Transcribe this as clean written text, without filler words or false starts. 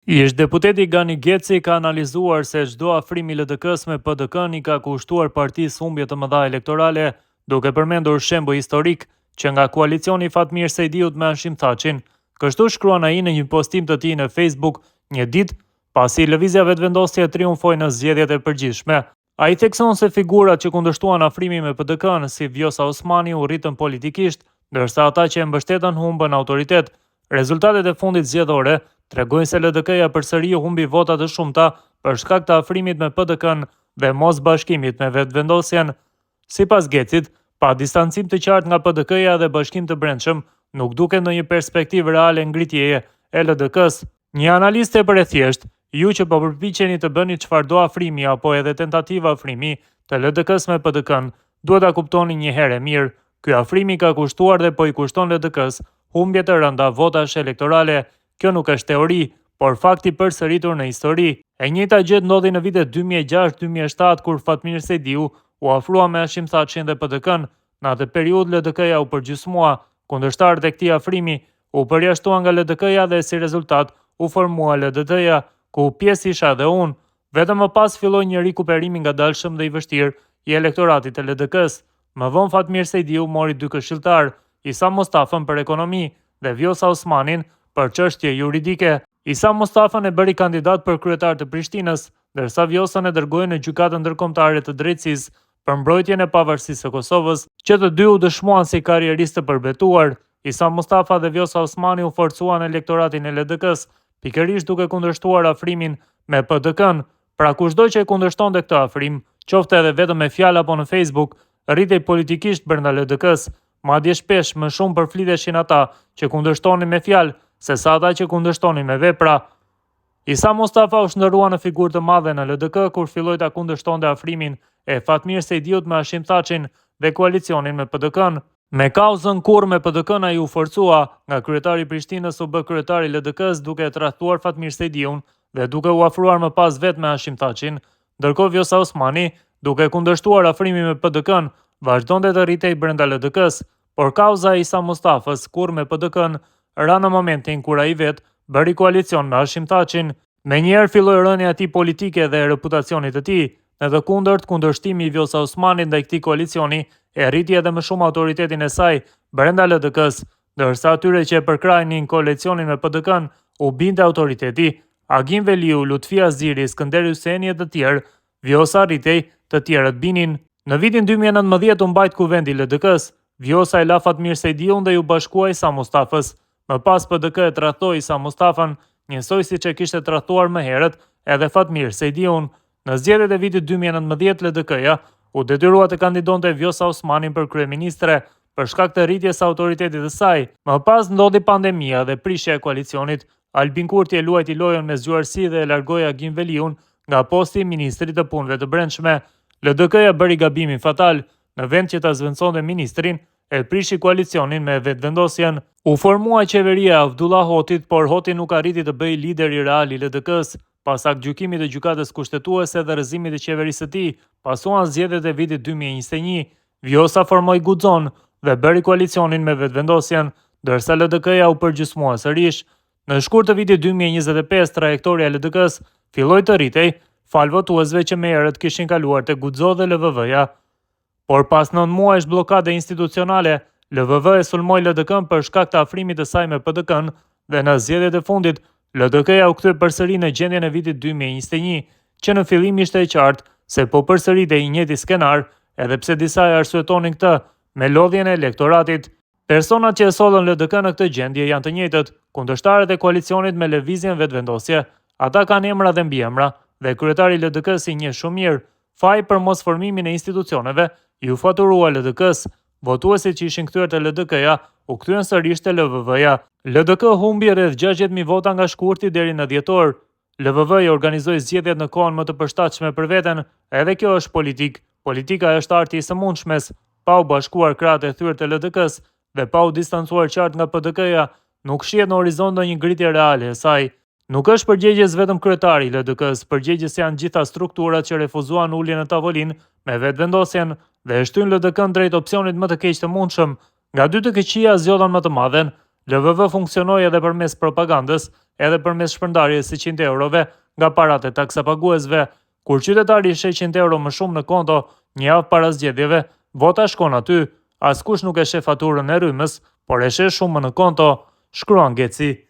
Ish-deputeti Gani Geci ka analizuar se çdo afrim i LDK-së me PDK-në i ka kushtuar partisë humbje të mëdha elektorale, duke përmendur shembuj historikë që nga koalicioni i Fatmir Sejdiut me Hashim Thaçin. Kështu shkruan ai në një postim të tij në Facebook një ditë pasi Lëvizja Vetëvendosje triumfoi në zgjedhjet e përgjithshme. Ai thekson se figurat që kundërshtuan afrimin me PDK-në, si Vjosa Osmani, u rritën politikisht, ndërsa ata që e mbështetën humbën autoritet. Rezultatet e fundit zgjedhore tregojnë se LDK-ja përsëri humbi vota të shumta për shkak të afrimit me PDK-në dhe mosbashkimit me Vetëvendosjen. Sipas Gecit, pa distancim të qartë nga PDK-ja dhe bashkim të brendshëm, nuk duket ndonjë perspektivë reale ngritjeje e LDK-së. Një analizë tepër e thjeshtë, ju që po përpiqeni të bëni çfarëdo afrimi apo edhe tentativë afrimi të LDK-së me PDK-në, duhet ta kuptoni një herë e mirë, ky afrim i ka kushtuar dhe po i kushton LDK-së humbje të rënda votash elektorale. Kjo nuk është teori, por fakt i përsëritur në histori. E njëjta gjë ndodhi në vitet 2006, 2007 kur Fatmir Sejdiu u afrua me Hashim Thaçin dhe PDK-në. Në atë periudhë LDK-ja u përgjysmua, kundërshtarët e këtij afrimi u përjashtuan nga LDK-ja dhe si rezultat u formua LDT-ja, ku pjesë isha edhe unë. Vetëm më pas filloi një rikuperim i ngadalshëm dhe i vështirë i elektoratit të LDK-së. Më vonë Fatmir Sejdiu mori dy këshilltarë, Isa Mustafën për ekonomi dhe Vjosa Osmanin për çështje juridike. Isa Mustafën e bëri kandidat për kryetar të Prishtinës, ndërsa Vjosën e dërgoi në Gjykatën Ndërkombëtare të Drejtësisë për mbrojtjen e pavarësisë së Kosovës. Që të dy u dëshmuan si karrieristë të përbetuar. Isa Mustafa dhe Vjosa Osmani u forcuan elektoratin e LDK-së, pikërisht duke kundërshtuar afrimin me PDK-në. Pra kushdo që e kundërshtonte këtë afrim, qoftë edhe vetëm me fjalë apo në Facebook, rritej politikisht brenda LDK-së. Madje shpesh më shumë përfliteshin ata që kundërshtonin me fjalë, sesa ata që kundërshtonin me vepra. Isa Mustafa u shndërrua në figurë të madhe në LDK kur filloi ta kundërshtonte afrimin e Fatmir Sejdiut me Hashim Thaçin dhe koalicionin me PDK-në. Me kauzën kurrë me PDK-në ai u forcua, nga kryetari i Prishtinës u bë kryetar i LDK-së duke e tradhtuar Fatmir Sejdiun dhe duke u afruar më pas vetë me Hashim Thaçin. Ndërkohë Vjosa Osmani, duke kundërshtuar afrimin me PDK-në, vazhdonte të rritej brenda LDK-së. Por kauza e Isa Mustafës kurrë me PDK-në ra në momentin kur ai vetë bëri koalicion me Hashim Thaçin. Menjëherë filloi rënia e tij politike dhe e reputacionit të tij. Në të kundërt, kundërshtimi i Vjosa Osmanit ndaj këtij koalicioni e rriti edhe më shumë autoritetin e saj brenda LDK-së, ndërsa atyre që e përkrahnin koalicionin me PDK-në u binte autoriteti. Agim Veliu, Lutfi Haziri, Skënder Hyseni e të tjerë. Vjosa rritej, të tjerët binin. Në vitin 2019 u mbajt kuvendi i LDK-së. Vjosa e la Fatmir Sejdiun dhe iu bashkua Isa Mustafës. Më pas PDK e tradhtoi Isa Mustafën, njësoj siç e kishte tradhtuar më herët edhe Fatmir Sejdiun. Në zgjedhjet e vitit 2019 LDK-ja u detyrua të kandidonte Vjosa Osmanin për kryeministre për shkak të rritjes së autoritetit të saj. Më pas ndodhi pandemia dhe prishja e koalicionit. Albin Kurti e luajti lojën me zgjuarsi dhe e largoi Agim Veliun nga posti i ministrit të Punëve të Brendshme. LDK-ja bëri gabimin fatal, në vend që ta zëvendësonte ministrin, e prishi koalicionin me Vetëvendosjen. U formua qeveria e Avdullah Hotit, por Hoti nuk arriti të bëhej lideri real i LDK-së. Pas aktgjykimit të Gjykatës Kushtetuese dhe rrëzimit të qeverisë së tij, pasuan zgjedhjet e vitit 2021. Vjosa formoi Guxon dhe bëri koalicionin me Vetëvendosjen, ndërsa LDK-ja u përgjysmua sërish. Në shkurt të vitit 2025, trajektoria e LDK-së filloi të rritej, falë votuesve që më herët kishin kaluar te Guxo dhe LVV-ja. Por pas 9 muajsh bllokade institucionale, LVV e sulmoi LDK-n për shkak të afrimit të saj me PDK-n dhe në zgjedhjet e fundit, LDK-ja u kthye përsëri në gjendjen e vitit 2021, që në fillim ishte e qartë se po përsëritej i njëjti skenar, edhe pse disa e arsyetonin këtë me lodhjen e elektoratit. Personat që e sollën LDK në këtë gjendje janë të njëjtët, kundërshtarët e koalicionit me Lëvizjen Vetëvendosje. Ata kanë emra dhe mbiemra dhe kryetari i LDK-së i njeh shumë mirë. Faji për mosformimin e institucioneve iu faturua LDK-së. Votuesit që ishin kthyer te LDK-ja u kthyen sërish te LVV-ja. LDK humbi rreth 60.000 vota nga shkurti deri në dhjetor. LVV i organizoi zgjedhjet në kohën më të përshtatshme për veten, edhe kjo është politikë. Politika është arti i së mundshmes. Pa u bashkuar krahët e thyer të LDK-së dhe pa u distancuar qartë nga PDK-ja, nuk shihet në horizont ndonjë ngritje reale e saj. Nuk është përgjegjës vetëm kryetari i LDK-së, përgjegjës janë gjitha strukturat që refuzuan uljen në tavolinë me Vetëvendosjen dhe e shtynë LDK-n drejt opsionit më të keq të mundshëm. Nga dy të këqija zgjodhën më të madhen. LVV funksionoi edhe përmes propagandës. edhe përmes shpërndarjes së 100 eurove nga paratë e taksapaguesve. Kur qytetari sheh 100 euro më shumë në konto një javë para zgjedhjeve, vota shkon aty. Askush nuk e sheh faturën e rrymës, por e sheh shumën në konto, shkruan Geci.